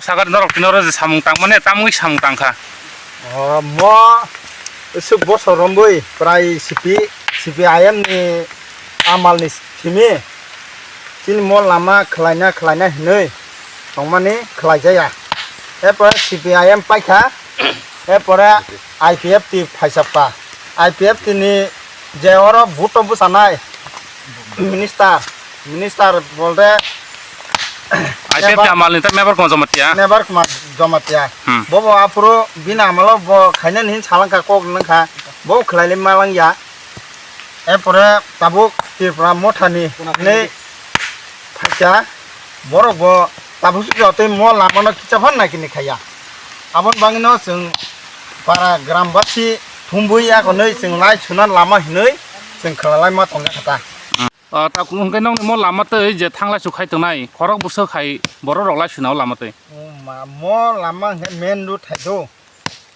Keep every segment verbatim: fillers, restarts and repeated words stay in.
Sakar norok tini oro je samung tangmani, tamwi samung tangkha. O, mo isuk bosor romwi prai C P, C P I M ni amal ni simi chini mo lama khwlaina khwlaina hinwi tongmani khwlaijaya. Erpore C P I M paikha, erpore I P F T phaisapkha. I P F T ni je oro vote o bwchanai minister, minister bolde I P F T member, amal ni ta member Koma Jamatia. Member Koma Jamatia. Hmm. Bobo aphuru bini amalo bo khainani hin salangkha, kok nangkha, bo khwlailai malangya. Erpore tabuk Tripura Motha ni hinwi phaikha, borok bo tabuk jotoi mo lama no kicha phan naikini khaiya. Aboni bagwi no chwng para gram basi thumbui yakonwi chwng lai suna lama hinwi chwng khwlai ma tongya kha ta. Ah, ta kung hwnkhe nokni mo lama twi je thanglai su khai tongnai, khorok bwswk hai borok rok lai suna o lama twi. O ma, mo lama hwnkhe main road hai do.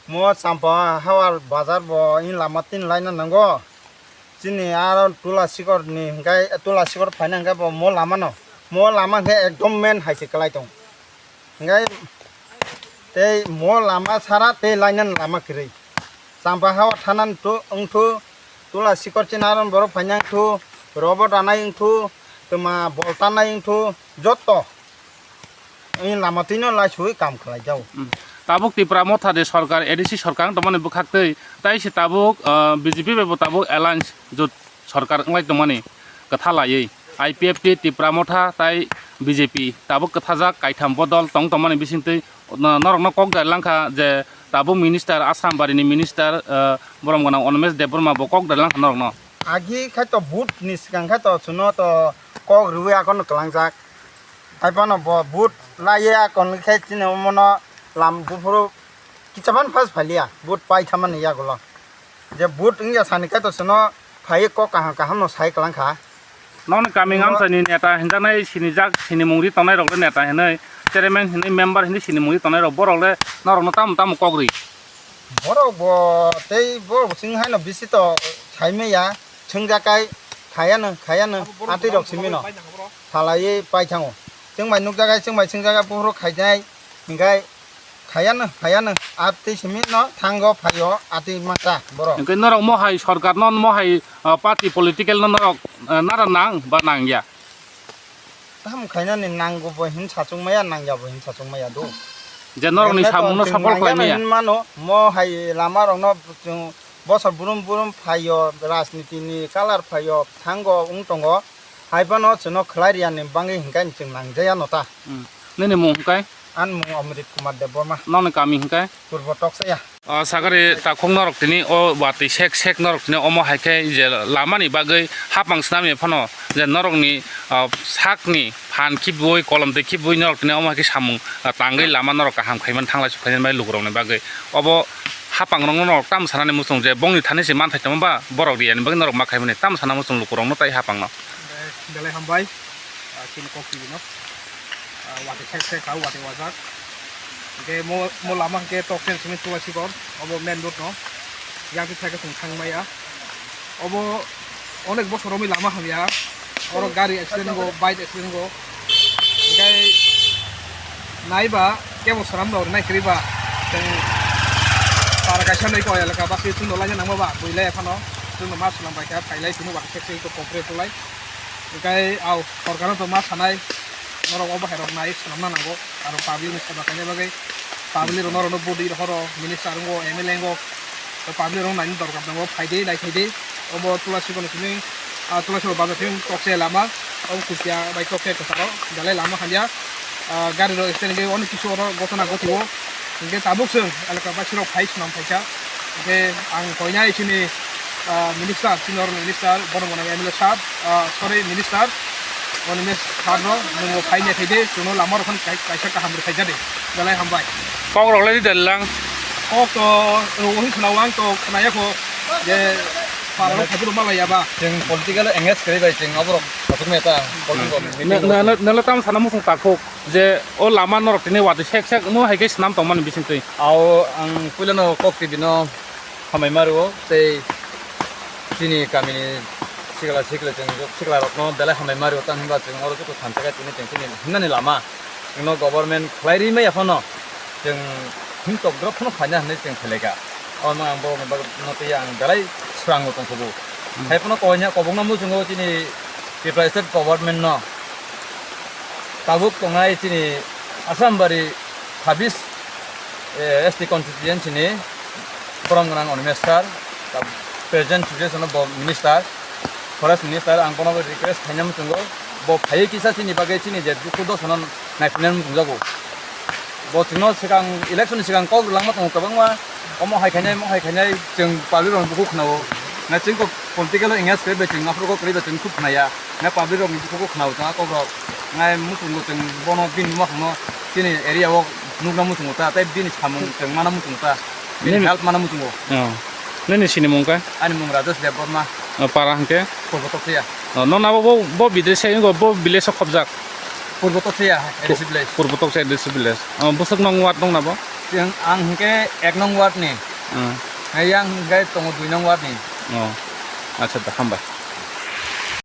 Mo Champa Hawar bazar bo in lama tin laina nango. Chini aro Tula Sikor ni hwnkhe, Tula Sikor phaina hwnkhe bo mo lama no. Mo lama hwnkhe ekdom main hai se kwlai tong. Hwnkhe tei mo lama sara tei lainani lama kwrwi. Champa Hawar thanani tu wngthu, Tula Sikor chini aron borok phaina wngthu, robo danai wngthu, twma bolta nai wngthu, jotto. Wngni lama twino laisugwi kam khlai jao. Hmm. Tabuk Tipra Motha de sorkar, A D C sorkar wng tongmani bwkhak twi, tai se tabuk, ah, B J P bai bo tabuk alliance jot sorkar wnglai tongmani kwtha laiwi. I P F T, Tipra Motha tai B J P tabuk kwthajak kaitham bodol tong tongmani bisingtwi no-, norokno kok dai langkha je tabuk minister, Assam barini minister, ah, borom gwnang Animesh Debbarma bo kok dai langkha norokno. Agi khai to vote ni swkang khai to chwngno to kok rwui akhorno kwlangjak. Hai phano bo vote laiya kon khe chini omono lam buphuru kicha phano phas phaliya vote pai thamani yagulo. Je vote wngya sani khe to chwngno phaiwi kok kaham kaham no sai kwlangkha. Nokni kami ngamsani neta hinjaknai sinijak, sinimung ri tongnai rok le neta hinwi, chairman hinwi, member hinwi sinimung ri tongnai rok, borok le norokno tamo tamo kok ri? Borok bo tei borok bo chwng haino bisi to sai maya, chwngjakai khayano khayano atwi rok simi no salaiwi pai thango. Chwng bai nukjakai, chwng bai chwngjakai buphuru khainai hinkhai khayano khayano atwi simi no thango phaio atwi masa borok. Hwnkhe norok mohai sorkar no mohai, ah, party political no norok, ah, nara nang ba nangya? Tamo khainani nango bo hin sachung maya, nangya bo hin sachung maya do. Je norokni samungno support khlai maya. Hin mano, mo hai lama rokno chwng bosor burum burum phaio, rajniti ni colour phaio, thango wng tongo. Hai phano chwngno khlai riyani bangwi hinkhai chwng nangjaya no ta. Hmm. Nini mung hwnkhe? Ani mung Amrit Kumar Debbarma. Nokni kami hwnkhe? Purbo Toksaya. O sagari takhuk norok tini o watwi sek sek norok tini omo hai khe je lamani bagwi hapang swnamya phano je norokni, o, sakni phan khibui kolom twi khibui norok tini omo hai khe samung, o, tangwi lama norok kaham khaimani thanglai sukhaimani bai lukurokni bagwi. Obo hapangrokno norok tamo sanani muchung je bongni thani se manthai tongma ba borok riyani bagwi norok ma khaimani tamo sana muchung lukurokno tai hapangno. Belai hambai, ah, chini kok twi no. Ah, watwi sek sek kha, watwi wajak. Hingke mo, mo lama hingke toksen simi Tulasikor, obo main road no. Yang twi thai khe chwng thang maya. Obo onek bosor romwi lama hamya. Oro gari accident go, bike accident go. Hingke naiba kebo swnam rok nai kwrwi ba. Chwng para kaisa nai ko elaka basi chwngno laina nangma ba, bui lai phano. Chwngno ma swnam bai kha, phailai chwngno ba khe se ko compre tulai. Hingke au sorkar no to ma sanai, norok obo hai rok nai swnamna nango, aro public ni seba khaina bagwi, public rok norok no budi rohoro, minister wngkho, M L A wngkho, to public rok nai ni dorkar tongo, phaidi nai phaidi, obo Tulasikor ni simi, ah, Tulasikor bazar simi tokse lama, obo kuchia bai tokse kwcharo, belai lama hamya, ah, gari rok accident wngwi onek kisu oro gotona gotio, hingke tabuk chwng elaka basi rok phai swnam phaikha, hingke ang koinai chini ah, minister, senior minister, bono bono M L A sab, ah, sorry, minister, bono minister sab no, nungo phaini khaide, chwngno lama rok phano kai-, kaisa kaham rwkhaijak de, belai hambai. Kok rok lai di lang. Kok to rwo hin khna wang to khnaya kho, je para rok khabu rok malaya ba. Chwng political engage kwrwi bai chwng aborok khatung meta, political meeting rok. Nala tam sana musung takhuk, je o lama norok tini watwi sek sek mo hai khe swnam tongmani bisingtwi. Ao ang puilano kok twi bino. Hambai ma rwo tei chini kamini sikla sikla chwng sikla rokno belai hambai ma rwo, tamo hinba chwng oro joto thansa khe tini chwng chini himnani lama Chwngno government khlai ri maya phano chwng himtok drop phano khlaina hinwi chwng khlai kha. Omo ang borokni bagwi no twi ang belai swrango tongkhubu. Hmm. Hai phano koina kobokno muchungo chini Tripura state government no tabuk tongnai chini Assam bari chabbish, eh, S T constituency ni borom gwnang Animesh sir, present situation bo minister, forest minister, ang bono request khaina muchungo, bo phaiwi kisa chini bagwi chini je dukhu dosono naiphinani muchungjago. Bo chwngno swkang election ni swkang kok rwlangma tongo kwbangma, omo hai khainai, omo hai khainai, chwng public rokni bukhuk khwnao. Na chwng kok political engage khe bai chwng aphuru kok kwrwi bai chwng khuk khnaya. Na public rokni bukhuk khwnao chwng a kok rok. Nai muchungo chwng bono bini buma khungno chini area o nukna muchungo ta, tei bini samung chwng mana muchungo ta. Bini help mana muchungo. Oh. Nini sini mung kha? Ani mung Rajesh Debbarma. Oh, para hwnkhe? Purbo Tokthaya. Oh, nona bo, bo, bo bidre se, bo village o khobjak? Purbo Tokthaya, A D C village. Purbo Tokthaya A D C village. Oh, bwswk nong ward nong na bo? Ang, ang hwnkhe ek nong ward ni. Hmm. Yang hwnkhe tongo dui nong ward ni. Oh. Acha da, hambai.